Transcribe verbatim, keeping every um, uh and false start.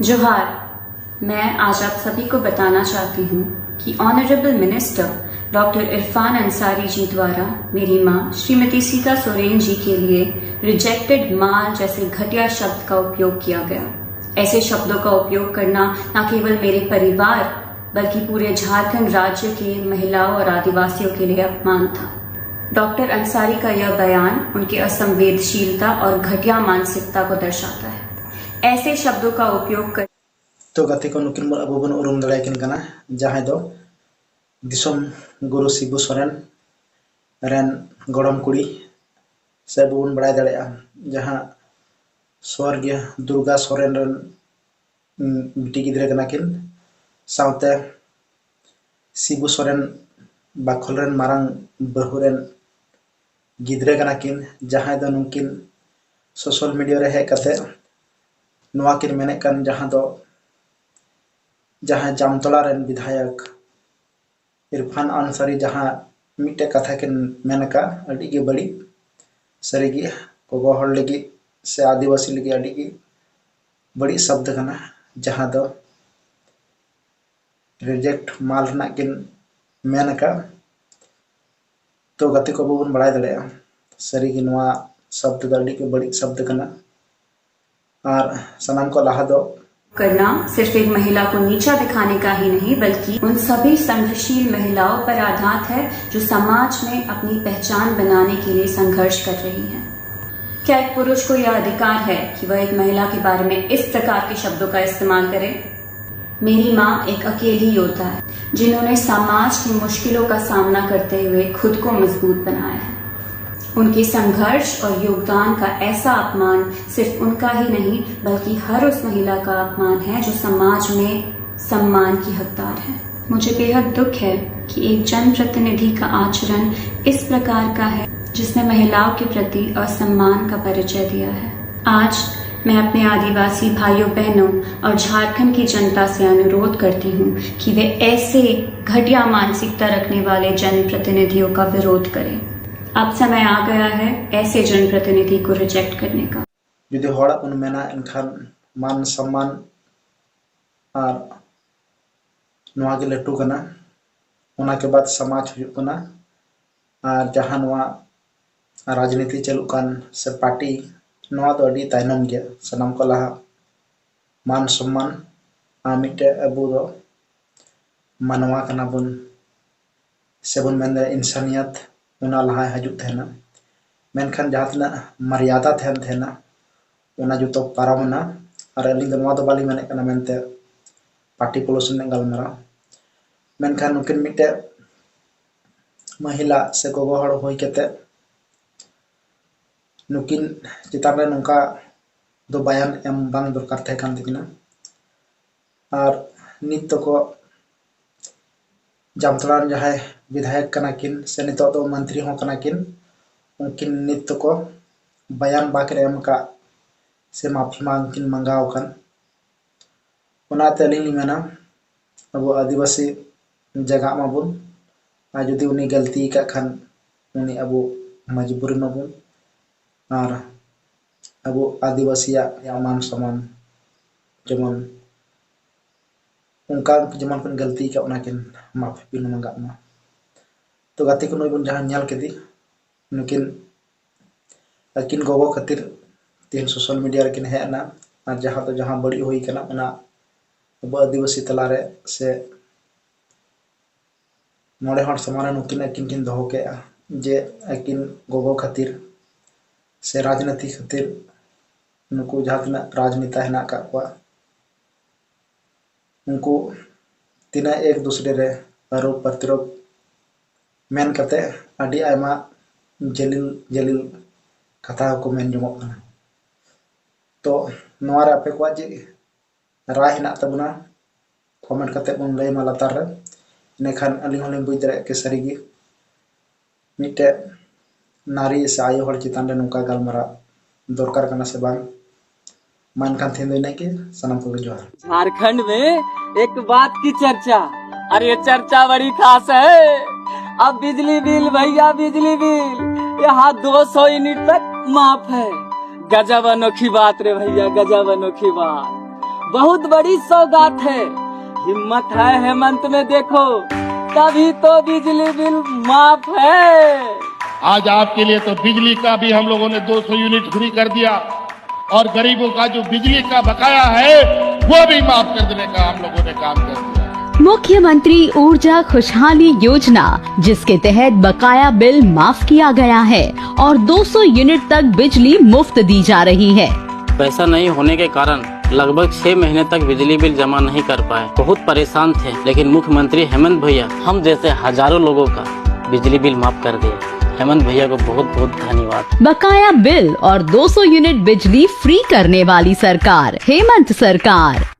जोहार। मैं आज आप सभी को बताना चाहती हूँ कि honourable minister doctor Irfan Ansari ji द्वारा मेरी माँ श्रीमती सीता सोरेन जी के लिए रिजेक्टेड माल जैसे घटिया शब्द का उपयोग किया गया। ऐसे शब्दों का उपयोग करना न केवल मेरे परिवार बल्कि पूरे झारखंड राज्य के महिलाओं और आदिवासियों के लिए अपमान था। डॉक्टर अंसारी का यह बयान उनकी असंवेदशीलता और घटिया मानसिकता को दर्शाता है। ऐसे शब्दों का उपयोग कर तो गाते को नुकिन ᱵᱚᱱ, ᱟᱵᱚ ᱵᱚᱱ ᱩᱨᱩᱢ ᱫᱟᱲᱮᱭᱟᱠᱤᱱ ᱠᱟᱱᱟ, ᱡᱟᱦᱟᱸᱭ ᱫᱚ ᱫᱤᱥᱚᱢ ᱜᱩᱨᱩ ᱥᱤᱵᱩ ᱥᱚᱨᱮᱱ ᱨᱮᱱ ᱜᱚᱲᱚᱢ ᱠᱩᱲᱤ ᱥᱮ ᱟᱵᱚ ᱵᱚᱱ ᱵᱟᱲᱟᱭ ᱫᱟᱲᱮᱭᱟᱜᱼᱟ, ᱡᱟᱦᱟᱸ ᱥᱚᱨᱜᱤᱭᱟ ᱫᱩᱨᱜᱟ ᱥᱚᱨᱮᱱ ᱨᱮᱱ, ᱩᱢ, ᱵᱤᱴᱤ ᱜᱤᱫᱽᱨᱟᱹ ᱠᱟᱱᱟ ᱠᱤᱱ᱾ ᱥᱟᱶᱛᱮ ᱥᱤᱵᱩ ᱥᱚᱨᱮᱱ ᱵᱟᱠᱷᱳᱞ ᱨᱮᱱ ᱢᱟᱨᱟᱝ ᱵᱟᱹᱦᱩ ᱨᱮᱱ ᱜᱤᱫᱽᱨᱟᱹ ᱠᱟᱱᱟ ᱠᱤᱱ, ᱡᱟᱦᱟᱸᱭ ᱫᱚ ᱱᱩᱠᱤᱱ ᱥᱳᱥᱟᱞ ᱢᱤᱰᱤᱭᱟ ᱨᱮ ᱦᱮᱡ ᱠᱟᱛᱮ ᱱᱚᱣᱟ ᱠᱤᱱ ᱢᱮᱱᱮᱫ ᱠᱟᱱ, ᱡᱟᱦᱟᱸ ᱫᱚ, ᱡᱟᱦᱟᱸᱭ ᱡᱟᱢᱛᱚᱲᱟ ᱨᱮᱱ ᱵᱤᱫᱷᱟᱭᱚᱠ ᱤᱨᱯᱷᱟᱱ ᱟᱱᱥᱟᱨᱤ ᱡᱟᱦᱟᱸ ᱢᱤᱫᱴᱮᱡ ᱠᱟᱛᱷᱟ ᱠᱤᱱ ᱢᱮᱱ ᱟᱠᱟᱫ, ᱟᱹᱰᱤ ᱜᱮ ᱵᱟᱹᱲᱤᱡ, ᱥᱟᱹᱨᱤᱜᱮ ᱜᱚᱜᱚ ᱦᱚᱲ ᱞᱟᱹᱜᱤᱫ ᱥᱮ ᱟᱹᱫᱤᱵᱟᱹᱥᱤ ᱞᱟᱹᱜᱤᱫ ᱟᱹᱰᱤ ᱜᱮ ᱵᱟᱹᱲᱤᱡ ᱥᱚᱵᱫ ᱠᱟᱱᱟ, ᱡᱟᱦᱟᱸ ᱫᱚ ᱨᱤᱡᱮᱠᱴ ᱢᱟᱞ ᱨᱮᱱᱟᱜ ᱠᱤᱱ ᱢᱮᱱ ᱟᱠᱟᱫ᱾ ᱛᱚ ᱜᱟᱛᱮ ᱠᱚ, ᱟᱵᱚ ᱵᱚᱱ ᱵᱟᱲᱟᱭ ᱫᱟᱲᱮᱭᱟᱜᱼᱟ, ᱥᱟᱹᱨᱤᱜᱮ ᱱᱚᱣᱟ ᱥᱚᱵᱫ ᱫᱚ ᱟᱹᱰᱤ ᱜᱮ ᱵᱟᱹᱲᱤᱡ ᱥᱚᱵᱫ ᱠᱟᱱᱟ᱾ ᱟᱨ ᱥᱟᱱᱟᱢ ᱠᱚ ᱞᱟᱦᱟ ᱫᱚ करना सिर्फ एक महिला को नीचा दिखाने का ही नहीं, बल्कि उन सभी संघर्षशील महिलाओं पर आधारित है जो समाज में अपनी पहचान बनाने के लिए संघर्ष कर रही हैं। क्या एक पुरुष को यह अधिकार है कि वह एक महिला के बारे में इस प्रकार के शब्दों का इस्तेमाल करे? मेरी माँ एक अकेली योद्धा है, जिन्होंने समाज की मुश्किलों का सामना करते हुए खुद को मजबूत बनाया है। उनके संघर्ष और योगदान का ऐसा अपमान सिर्फ उनका ही नहीं, बल्कि हर उस महिला का अपमान है जो समाज में सम्मान की हकदार है। मुझे बेहद दुख है कि एक जनप्रतिनिधि का आचरण इस प्रकार का है, जिसने महिलाओं के प्रति असम्मान का परिचय दिया है। आज मैं अपने आदिवासी भाइयों बहनों और झारखंड की जनता से अनुरोध करती हूँ कि वे ऐसे घटिया मानसिकता रखने वाले जनप्रतिनिधियों का विरोध करें। अब समय आ गया है ऐसे जनप्रतिनिधि को रिजेक्ट करने का। ᱡᱩᱫᱤ ᱦᱚᱲᱟᱜ ᱵᱚᱱ ᱢᱮᱱᱟ, ᱮᱱᱠᱷᱟᱱ ᱢᱟᱱ ᱥᱚᱢᱢᱟᱱ ᱟᱨ ᱱᱚᱣᱟ ᱜᱮ ᱞᱟᱹᱴᱩ ᱠᱟᱱᱟ᱾ ᱚᱱᱟ ᱠᱮ ᱵᱟᱫ ᱥᱚᱢᱟᱡᱽ ᱦᱩᱭᱩᱜ ᱠᱟᱱᱟ᱾ ᱟᱨ ᱡᱟᱦᱟᱸ ᱱᱚᱣᱟ ᱨᱟᱡᱽᱱᱤᱛᱤ ᱪᱟᱹᱞᱩᱜ ᱠᱟᱱ ᱥᱮ ᱯᱟᱨᱴᱤ, ᱱᱚᱣᱟ ᱫᱚ ᱟᱹᱰᱤ ᱛᱟᱭᱱᱚᱢ ᱜᱮᱭᱟ᱾ ᱥᱟᱱᱟᱢ ᱠᱚ ᱞᱟᱦᱟ ᱢᱟᱱ ᱥᱚᱢᱢᱟᱱ, ᱟᱨ ᱢᱤᱫᱴᱮᱡ ᱟᱵᱚ ᱫᱚ ᱢᱟᱱᱣᱟ ᱠᱟᱱᱟ ᱵᱚᱱ ᱥᱮᱵᱚᱱ ᱢᱮᱱᱫᱟ ᱤᱱᱥᱟᱱᱤᱭᱟᱛ, ᱚᱱᱟ ᱞᱟᱦᱟ ᱦᱤᱡᱩᱜ ᱛᱟᱦᱮᱱᱟ᱾ ᱢᱮᱱᱠᱷᱟᱱ ᱡᱟᱦᱟᱸ ᱛᱤᱱᱟᱹᱜ ᱢᱟᱨᱭᱟᱫᱟ ᱛᱟᱦᱮᱱ ᱛᱟᱦᱮᱱᱟ, ᱚᱱᱟ ᱡᱚᱛᱚ ᱯᱟᱨᱚᱢ ᱮᱱᱟ᱾ ᱟᱨ ᱟᱹᱞᱤᱧ ᱫᱚ ᱱᱚᱣᱟ ᱫᱚ ᱵᱟᱹᱞᱤᱧ ᱢᱮᱱᱮᱫ ᱠᱟᱱᱟ ᱢᱮᱱᱛᱮ ᱯᱟᱨᱴᱤ ᱯᱚᱞᱤᱥᱤ ᱨᱮᱱᱟᱜ ᱜᱟᱞᱢᱟᱨᱟᱣ, ᱢᱮᱱᱠᱷᱟᱱ ᱱᱩᱠᱤᱱ ᱢᱤᱫᱴᱮᱡ ᱢᱚᱦᱤᱞᱟ ᱥᱮ ᱜᱚᱜᱚ ᱦᱚᱲ ᱦᱩᱭ ᱠᱟᱛᱮ ᱱᱩᱠᱤᱱ ᱪᱮᱛᱟᱱ ᱨᱮ ᱱᱚᱝᱠᱟ ᱫᱚ ᱵᱟᱭᱟᱱ ᱮᱢ ᱵᱟᱝ ᱫᱚᱨᱠᱟᱨ ᱛᱟᱦᱮᱸ ᱠᱟᱱ ᱛᱟᱹᱠᱤᱱᱟ᱾ ᱟᱨ ᱱᱤᱛ ᱛᱚᱠᱚ ᱡᱟᱢᱛᱟᱲᱟ ᱨᱮᱱ ᱡᱟᱦᱟᱸᱭ ᱵᱤᱫᱷᱟᱭᱚᱠ ᱠᱟᱱᱟ ᱠᱤᱱ ᱥᱮ ᱱᱤᱛᱚᱜ ᱫᱚ ᱢᱚᱱᱛᱨᱤ ᱦᱚᱸ ᱠᱟᱱᱟ ᱠᱤᱱ, ᱩᱱᱠᱤᱱ ᱱᱤᱛ ᱛᱚᱠᱚ ᱵᱟᱭᱟᱱ ᱵᱟᱠᱤᱱ ᱮᱢ ᱟᱠᱟᱫ ᱥᱮ ᱢᱟᱹᱯᱷᱤ ᱢᱟ ᱩᱱᱠᱤᱱ ᱢᱟᱸᱜᱟᱣ ᱟᱠᱟᱱ᱾ ᱚᱱᱟᱛᱮ ᱟᱹᱞᱤᱧ ᱞᱤᱧ ᱢᱮᱱᱟ, ᱟᱵᱚ ᱟᱹᱫᱤᱵᱟᱹᱥᱤ ᱡᱟᱜᱟᱜ ᱢᱟᱵᱚᱱ, ᱟᱨ ᱡᱩᱫᱤ ᱩᱱᱤ ᱜᱟᱹᱞᱛᱤ ᱟᱠᱟᱫ ᱠᱷᱟᱱ ᱩᱱᱤ ᱟᱵᱚ ᱢᱟᱹᱡᱽᱵᱩᱨᱤ ᱢᱟᱵᱚᱱ, ᱟᱨ ᱟᱵᱚ ᱟᱹᱫᱤᱵᱟᱹᱥᱤᱭᱟᱜ ᱢᱟᱱ ᱥᱚᱢᱢᱟᱱ ᱡᱮᱢᱚᱱ ᱚᱱᱠᱟ ᱡᱮᱢᱚᱱ ᱠᱤᱱ ᱜᱟᱹᱞᱛᱤ ᱟᱠᱟᱫ ᱚᱱᱟ ᱠᱤᱱ ᱢᱟᱹᱯᱷᱤ ᱠᱤᱱ ᱢᱟᱸᱜᱟᱜ ᱢᱟ᱾ ᱛᱚ ᱜᱟᱛᱮ ᱠᱚ ᱱᱩᱭ ᱵᱚᱱ ᱡᱟᱦᱟᱸ ᱧᱮᱞ ᱠᱮᱫᱮ, ᱱᱩᱠᱤᱱ ᱟᱹᱠᱤᱱ ᱜᱚᱜᱚ ᱠᱷᱟᱹᱛᱤᱨ ᱛᱮᱦᱮᱧ ᱥᱳᱥᱟᱞ ᱢᱤᱰᱤᱭᱟ ᱨᱮᱠᱤᱱ ᱦᱮᱡ ᱮᱱᱟ, ᱟᱨ ᱡᱟᱦᱟᱸ ᱫᱚ ᱡᱟᱦᱟᱸ ᱵᱟᱹᱲᱤᱡ ᱦᱩᱭ ᱠᱟᱱᱟ ᱚᱱᱟ ᱟᱵᱚ ᱟᱹᱫᱤᱵᱟᱹᱥᱤ ᱛᱟᱞᱟᱨᱮ ᱥᱮ ᱢᱚᱬᱮ ᱦᱚᱲ ᱥᱟᱢᱟᱝ ᱨᱮ ᱱᱩᱠᱤᱱ ᱟᱹᱠᱤᱱ ᱠᱤᱱ ᱫᱚᱦᱚ ᱠᱮᱜᱼᱟ ᱡᱮ ᱟᱹᱠᱤᱱ ᱜᱚᱜᱚ ᱠᱷᱟᱹᱛᱤᱨ ᱥᱮ ᱨᱟᱡᱽᱱᱤᱛᱤ ᱠᱷᱟᱹᱛᱤᱨ ᱱᱩᱠᱩ ᱡᱟᱦᱟᱸ ᱛᱤᱱᱟᱹᱜ ᱨᱟᱡᱽᱱᱮᱛᱟ ᱦᱮᱱᱟᱜ ᱟᱠᱟᱫ ᱠᱚᱣᱟ ᱩᱱᱠᱩ ᱛᱤᱱᱟᱹᱜ ᱮᱠ ᱫᱩᱥᱨᱮ ᱨᱮ ᱟᱨᱳᱯ ᱯᱨᱚᱛᱤᱨᱳᱯ ᱢᱮᱱ ᱠᱟᱛᱮ ᱟᱹᱰᱤ ᱟᱭᱢᱟ ᱡᱟᱹᱞᱤᱞ ᱡᱟᱹᱞᱤᱞ ᱠᱟᱛᱷᱟ ᱦᱚᱸᱠᱚ ᱢᱮᱱ ᱡᱚᱝᱚᱜ ᱠᱟᱱᱟ᱾ ᱛᱚ ᱱᱚᱣᱟ ᱨᱮ ᱟᱯᱮ ᱠᱚᱣᱟᱜ ᱪᱮᱫ ᱨᱟᱭ ᱦᱮᱱᱟᱜ ᱛᱟᱵᱚᱱᱟ, ᱠᱚᱢᱮᱱᱴ ᱠᱟᱛᱮ ᱵᱚᱱ ᱞᱟᱹᱭ ᱢᱟ ᱞᱟᱛᱟᱨ ᱨᱮ, ᱤᱱᱟᱹᱠᱷᱟᱱ ᱟᱹᱞᱤᱧ ᱦᱚᱸᱞᱤᱧ ᱵᱩᱡᱽ ᱫᱟᱲᱮᱭᱟᱜᱼᱟ ᱠᱤ ᱥᱟᱹᱨᱤᱜᱮ ᱢᱤᱫᱴᱮᱡ ᱱᱟᱨᱤ ᱥᱮ ᱟᱭᱳ ᱦᱚᱲ ᱪᱮᱛᱟᱱ ᱨᱮ ᱱᱚᱝᱠᱟ ᱜᱟᱞᱢᱟᱨᱟᱣ ᱫᱚᱨᱠᱟᱨ ᱠᱟᱱᱟ ᱥᱮ ᱵᱟᱝ᱾ ᱢᱟ ᱮᱱᱠᱷᱟᱱ ᱛᱮᱦᱮᱧ ᱫᱚ ᱤᱱᱟᱹᱜ ᱜᱮ, ᱥᱟᱱᱟᱢ ᱠᱚᱜᱮ ᱡᱚᱦᱟᱨ᱾ झारखंड में एक बात की चर्चा, और ये चर्चा बड़ी खास है। अब बिजली बिल भैया, बिजली बिल यहाँ दो सौ यूनिट तक माफ है। गजब अनोखी बात रे भैया, गजब अनोखी बात। बहुत बड़ी सौगात है। हिम्मत है हेमंत में, देखो, तभी तो बिजली बिल माफ है। आज आपके लिए तो बिजली का भी हम लोगों ने दो सौ यूनिट फ्री कर दिया और गरीबों का जो बिजली का बकाया है, वो भी माफ कर देने का हम लोगों ने काम कर दिया। मुख्यमंत्री ऊर्जा खुशहाली योजना, जिसके तहत बकाया बिल माफ किया गया है और दो सौ यूनिट तक बिजली मुफ्त दी जा रही है। पैसा नहीं होने के कारण लगभग छह महीने तक बिजली बिल जमा नहीं कर पाए। बहुत परेशान थे, लेकिन मुख्यमंत्री हेमंत भैया हम जैसे हजारों लोगों का बिजली बिल माफ कर दिए। हेमंत भैया को बहुत बहुत धन्यवाद। बकाया बिल और दो सौ यूनिट बिजली फ्री करने वाली सरकार, हेमंत सरकार।